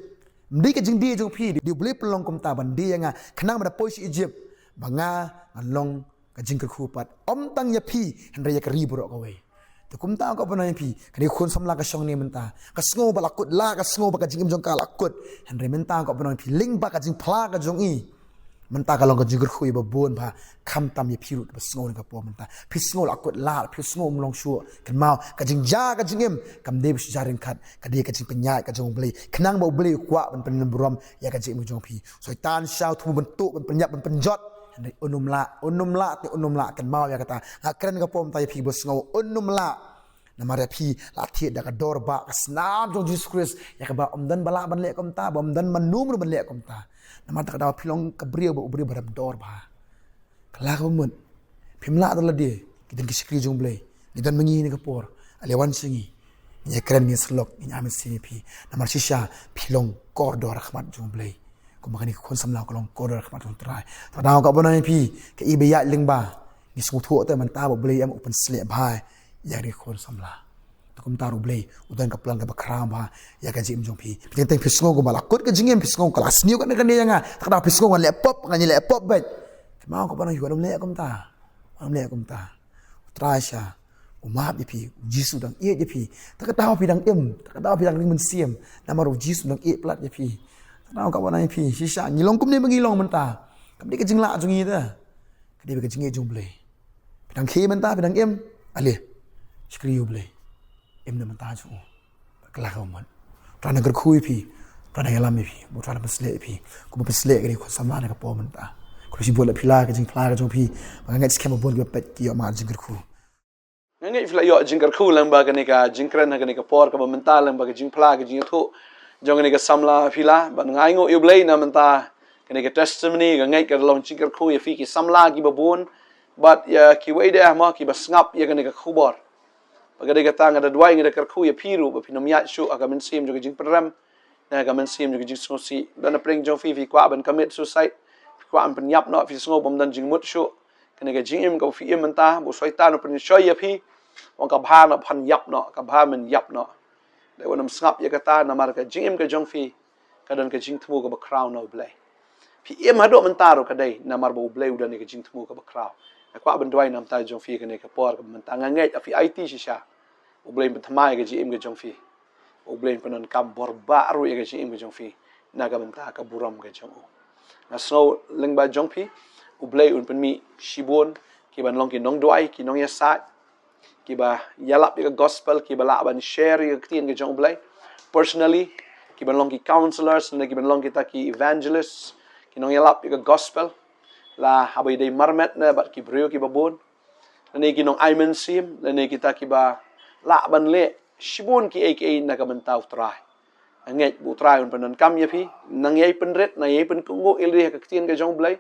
Ym dei ka jingdie jong phi, dei U Blei pynlong kumta ban die ïa nga, khnang ba da poi sha Egypt, ba nga ngan long ka jingkyrkhu pat, ym tang ïa phi, hynrei ïa ka ri baroh kawei. Te kumta nga kwah ban ong ïa phi, kane ka khun samla ka shong ne mynta, ka sngew ba la kut lah, ka sngew ba ka jingim jong ka la kut. Hynrei mynta nga kwah ban ong ïa phi, lyngba ka jingphla ka jong i, mynta ka long ka jingkyrkhu ïa ba bun bha, khamtam ïa phi ruh ba sngew ha kane ka por mynta. Phi sngew la kut lah, phi sngew ym long shuh, kynmaw, ka jingjia ka jingim kam dei ba shu jia ryngkat, ka dei ka jingpynïaid ka jong U Blei. Khnang ba U Blei u kwah ban pynburom ïa ka jingim ka jong phi. Soitan shisha u thmu ban tuh, ban pynïap, ban pynjot. Hynrei un ym lah, un ym lah, te un ym lah, kynmaw ïa kata. Nga kren ha kane ka por mynta ïa phi ba sngew, un ym lah. Namar ïa phi la thied da ka dor ba ka snam jong Jisu Khrist, ïa kaba ym don ba lah ban leh kumta, ba ym don mano mano ban leh kumta. Namar kata ka daw phi long ka briew ba u briew ba rem dor ba. Ka la ka mut. Phim lah da lade. Ki don ki shakri jong Blei. Ngi don ma ngi ha kane ka por. Ale wan sha ngi. Ngi kren ngi shlok ngi am sini phi. Namar shisha phi long kordor ha khmat jong Blei. Kumba kane ka khun samla ka long kordor ha khmat jong Trai. Ta daw ka bona phi. Ka i ba ïa lyngba. Ngi sngewthuh te mynta ba Blei em u pynsleh bha. Ïa kane ka khun samla. Te kumta ruh Blei u don ka plan kaba khraw bha ïa ka jingim jong phi. Phi teng teng phi sngew kumba la kut ka jingim, phi sngew ka la sniew kane kane ïa nga. Ta ka daw phi sngew ngan leh pop, ngan leh pop bad. Te ma ka ban ïa u leh kumta. Wan leh kumta. U Trai sha u map ïa phi, u Jisu dang ïeit ïa phi. Ta ka daw phi dang im, ta ka daw phi dang ring mynsiem. Namar u Jisu dang ïeit palat ïa phi. Ta ka daw ka ban ïa phi shisha ngi long kumne ba ngi long mynta. Kam dei ka jinglah jong ngi te. Ka dei ka jingïeit jong Blei. Phi dang khie mynta, phi dang im. Ale. Shakri ïa u Blei. Im na mynta jong u. Ka la ka mut. Trai na kyrkhu ïa phi. Trai na ïalam ïa phi. Ba Trai na pynsleh ïa phi. Kumba pynsleh ïa ka dei khun samla na ka por mynta. Khublei shibun la phi la ka jingphla ka jong phi. Ba nga ngeit skhem ba bun kiba peit ki ïoh mar jingkyrkhu. Nga ngeit phi la ïoh jingkyrkhu lyngba kane ka jingkren ha kane ka por kaba mynta lyngba ka jingphla ka jingïathuh jong kane ka samla phi la. Bad nga ainguh ïa u Blei na mynta kane ka testimony ka ngeit ka long jingkyrkhu ïa phi ki samla kiba bun. Bad ïa kiwei de mo kiba sngap ïa kane ka khubor. Ba ka dei kata nga da duwai nga da kyrkhu ïa phi ruh ba phin ym ïaid shuh ha ka mynsiem jong ka jingpynrem. Na ka mynsiem jong ka jingsngewsih. Don na pdeng jong phi phi kwah ban commit suicide. Phi kwah ban pynïap noh phi sngew bym don jingmut shuh. Kane ka jingim kaba phi im mynta ba u Soitan u pynshoi ïa phi. Wan ka bha noh phan ïap noh, ka bha men ïap noh. Dei wan ym sngap ïa kata namar ka jingim ka jong phi. Ka don ka jingthmu kaba khraw na u Blei. Phi im haduh mynta ruh ka dei namar ba u Blei u don ïa ka jingthmu kaba khraw. Nga kwah ban duwai na bynta jong phi kane ka por kaba mynta nga ngeit ïa phi aiti shisha. U Blei un pynthymmai ïa ka jingim ka jong phi. U Blei un pyndonkam bor ba ruh ïa ka jingim ka jong phi. Na ka bynta ka burom ka jong u. Nga sngew lyngba jong phi. U Blei un pynmih shibun kiban long ki nongduwai ki nongïasaid. Kiba ïalap ïa ka gospel kiba lah ban share ïa ka ktien ka jong u Blei. Personally kiban long ki counselors ne kiban long kita ki evangelists. Ki nongïalap ïa ka gospel. La haba ïadei marmet ne bad ki briew kiba bun. Lane ki nong ai mynsiem, lane kita kiba lah ban leh shibun kiei kiei na ka bynta u Trai. Nga ngeit ba u Trai un pyndonkam ïa phi, nang ïai pynrit, nang ïai pynkynmaw ïa lade ha ka ktien ka jong u Blei.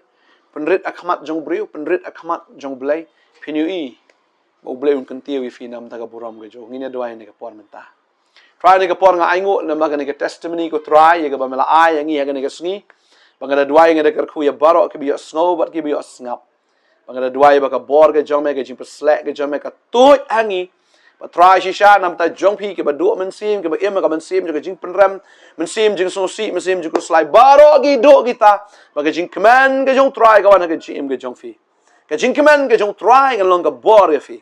Pynrit ha khmat jong u briew, pynrit ha khmat jong u Blei. Phin ïohi ba u Blei un kyntiew ïa phi na ka bynta ka burom ka jong u. Ngin ïa duwai ha kane ka por mynta. Trai ha kane ka por nga ainguh namar kane ka testimony ko Trai ïa kaba me la ai ïa ngi ha kane ka sngi. Ba nga da duwai nga da kyrkhu ïa baroh kiba ïohsngew bad kiba ïohsngap. Ba nga da duwai ba ka bor ka jong me ka jingpynsleh ka jong me ka tuid ha ngi. Ba Trai shisha na bynta jong phi kiba duh mynsiem kiba im ha ka mynsiem jong ka jingpynrem, mynsiem jingsngewsih, mynsiem jingkhuslai baroh ki duh kita. Ba ka jingkmen ka jong u Trai ka wan ha ka jingim ka jong phi. Ka jingkmen ka jong u Trai kan long ka bor ïa phi.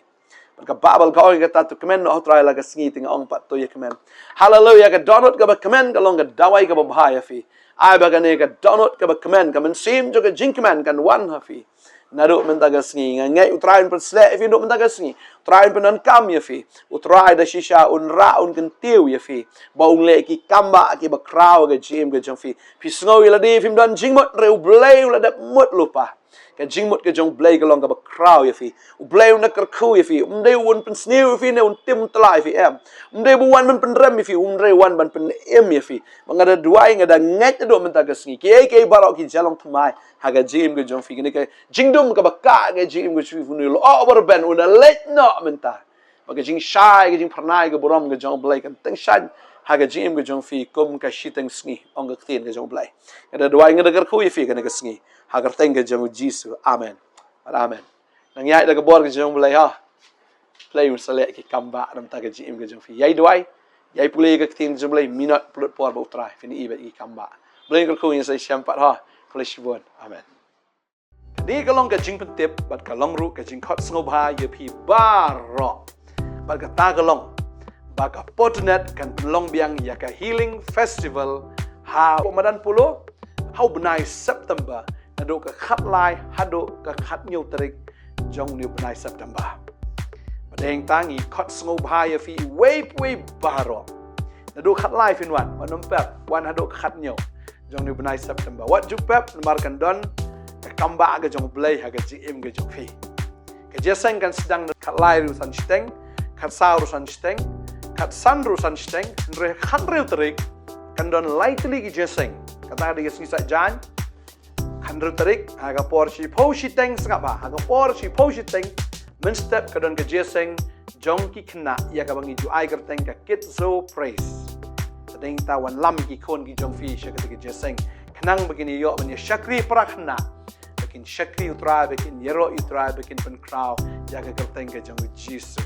Bad ka Baibl ka ong ïa kata to kmen noh ha u Trai la ka sngi, te nga ong pat to ïa kmen. Haleluia, ka dohnud kaba kmen ka long ka dawai kaba bha ïa phi. Ai ba kane ka dohnud kaba kmen, ka mynsiem jong ka jingkmen kan wan ha phi. Naduh mynta ka sngi nga ngeit u Trai un pynsleh ïa phi naduh mynta ka sngi. U Trai un pyndonkam ïa phi. U Trai da shisha un rah un kyntiew ïa phi. Ba un leh ki kambah kiba khraw ha ka jingim ka jong phi. Phi sngew ïa lade phim don jingmut, hynrei u Blei u la dep mut lypa. Ka jingmut ka jong u Blei ka long kaba khraw ïa phi. U Blei un da kyrkhu ïa phi. Um dei un pynsniew ïa phi ne un tim tla ïa phi, em. Um dei ba u wan ban pynrem ïa phi, hynrei u wan ban pynim ïa phi. Ba nga da duwai, nga da ngeit naduh mynta ka sngi, kiei kiei baroh ki jia long thymmai ha ka jingim ka jong phi. Kane ka jingdum kaba kah ha ka jingim ka jong phi, un ïa lyoh bor ben, un da leit noh mynta. Ba ka jingshai, ka jingphyrnai, ka burom ka jong u Blei kan tyngshaiñ ha ka jingim ka jong phi kum ka shiteng sngi, ong ka ktien ka jong u Blei. Nga da duwai, nga da kyrkhu ïa phi kane ka sngi ha ka kyrteng ka jong u Jisu. Amen. Amen. Nang ïaid da ka bor ka jong u Blei, ha. U Blei un sa leh ki kambah na bynta ka jingim ka jong phi. Ïai duwai, ïai pule ïa ka ktien ka jong u Blei, minot pynlut por bad u Trai, phin ïohi bad ki kambah. U Blei un kyrkhu ïa ngi sa shisien pat, ha. Khublei shibun. Amen. Kane ka long ka jingpyntip bad ka long ruh ka jingkhot sngewbha ïa phi baroh. Bad kata ka long ba ka Portinet kan pynlong biang ïa ka Healing Festival ha u madan Polo ha u bnai September, naduh ka khatlai haduh ka khathynñiew tarik jong une u bnai September. Bad hangta ngi khot sngewbha ïa phi uwei pa uwei baroh. Naduh khatlai phin wan, wat nym pep, wan haduh ka khathynñiew jong une u bnai September. Wat ju pep namar kan don ka kambah ka jong u Blei ha ka jingim ka jong phi. Ka jingïaseng kan sdang naduh khatlai hynriew san shiteng khatsaw ruh san shiteng, khatsan ruh san shiteng, hynrei khathynriew tarik kan don lai tylli ki jingïaseng. Kata ka dei ka sngi Saitjaiñ, khathynriew tarik, ha ka por shiphew shiteng sngap bha, ha ka por shiphew shiteng mynstep ka don ka jingïaseng jong ki khynnah ïa kaba ngi ju ai kyrteng ka Kids Zoo Praise. Ka dei ta wanlam ki khun ki jong phi sha kata ka jingïaseng, khnang ba kin ïoh ban ïa shakri para khynnah, ba kin shakri U Trai, ba kin ïaroh ïa U Trai, ba kin pynkhraw ïa ka kyrteng ka jong U Jisu.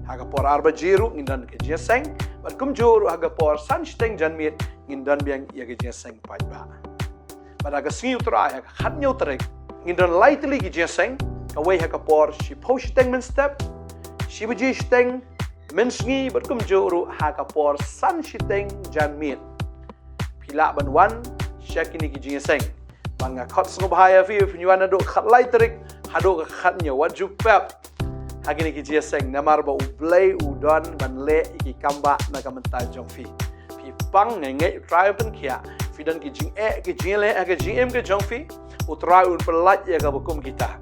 Ha ka por ar baje ruh ngin don ka jingïaseng, bad kumjuh ruh ha ka por san shiteng janmiet ngin don biang ïa ka jingïaseng paidbah. Bad ha ka sngi U Trai, ha ka khathynñiew tarik, ngin don lai tylli ki jingïaseng, kawei ha ka por shiphew shiteng mynstep, shi baje shiteng mynsngi, bad kumjuh ruh ha ka por san shiteng janmiet. Phi lah ban wan sha kine ki jingïaseng. Bad nga khot sngewbha ïa phi, phin wan naduh khatlai tarik haduh ka khathynñiew, wat ju pep ha kine ki jingïaseng, namar ba U Blei u don ban leh ïa ki kambah na ka bynta jong phi. Phi pang, nga ngeit U Trai un pynkhiah. Phi don ki jingeh ki jingïaleh ha ka jingim ka jong phi, U Trai un pyllait ïa kaba kum kita.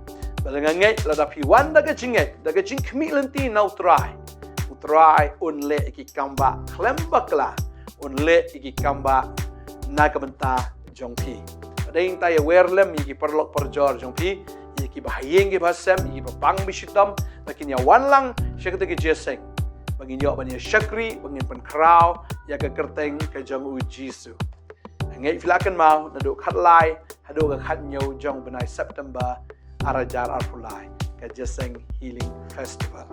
Bad nga ngeit lada phi wan da ka jingngeit, da ka jingkhmih lynti na U Trai, U Trai un leh ïa ki kambah khlem bakla, un leh ïa ki kambah na ka bynta jong phi. Bad dei ta ïa wer lem ïa ki paralok parajor jong phi, ïa kiba ha ïing kiba ha sem, ïa kiba pang ba shitom, ba kin ïa wan lang sha kata ka jingïaseng, ba ngin ïoh ban ïa shakri, ba ngin pynkhraw ïa ka kyrteng ka jong U Jisu. Nga ngeit phi la kynmaw, naduh khatlai haduh ka khathynñiew jong u bnai September ar hajar arphew lai, ka Jingïaseng Healing Festival.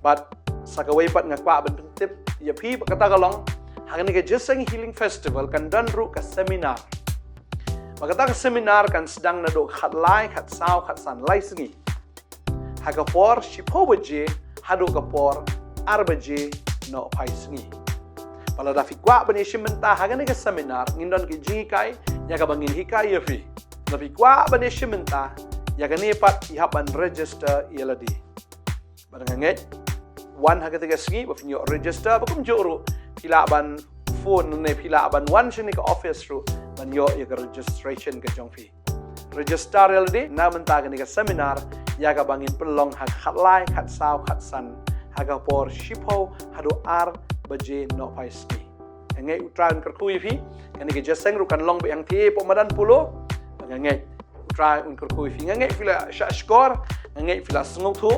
Bad sa kawei pat nga kwah ban pyntip ïa phi ba kata ka long, ha kane ka Jingïaseng Healing Festival kan don ruh ka seminar. Ba kata ka seminar kan sdang naduh khatlai, khatsaw, khatsan, lai sngi, ha ka por shiphew baje haduh ka por ar baje nohphai sngi. Bad lada phi kwah ban ïashim bynta ha kane ka seminar, ngin don ki jinghikai ïa kaba ngin hikai ïa phi. Lada phi kwah ban ïashim bynta ïa kane pat, phi hap ban register ïa lade. Bad nga ngeit, wan ha kata ka sngi ba phin ïoh register, ba kumjuh ruh phi lah ban phone ne phi lah ban wan shane ka office ruh ban ïoh ïa ka registration ka jong phi. Register ïa lade na bynta kane ka seminar ïa kaba ngin pynlong ha ka khatlai, khatsaw, khatsan, ha ka por shiphew haduh ar baje nohphai sngi. Nga ngeit U Trai un kyrkhu ïa phi. Kane ka jingïaseng ruh kan long beit hangtei hapoh madan Polo. Nga ngeit U Trai un kyrkhu ïa phi. Nga ngeit phi la shah shkor, nga ngeit phi la sngewthuh.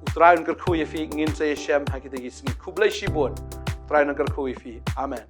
U Trai un kyrkhu ïa phi, ngin sa ïashem ha kita ki sngi. Khublei shibun. U Trai un kyrkhu ïa phi. Amen.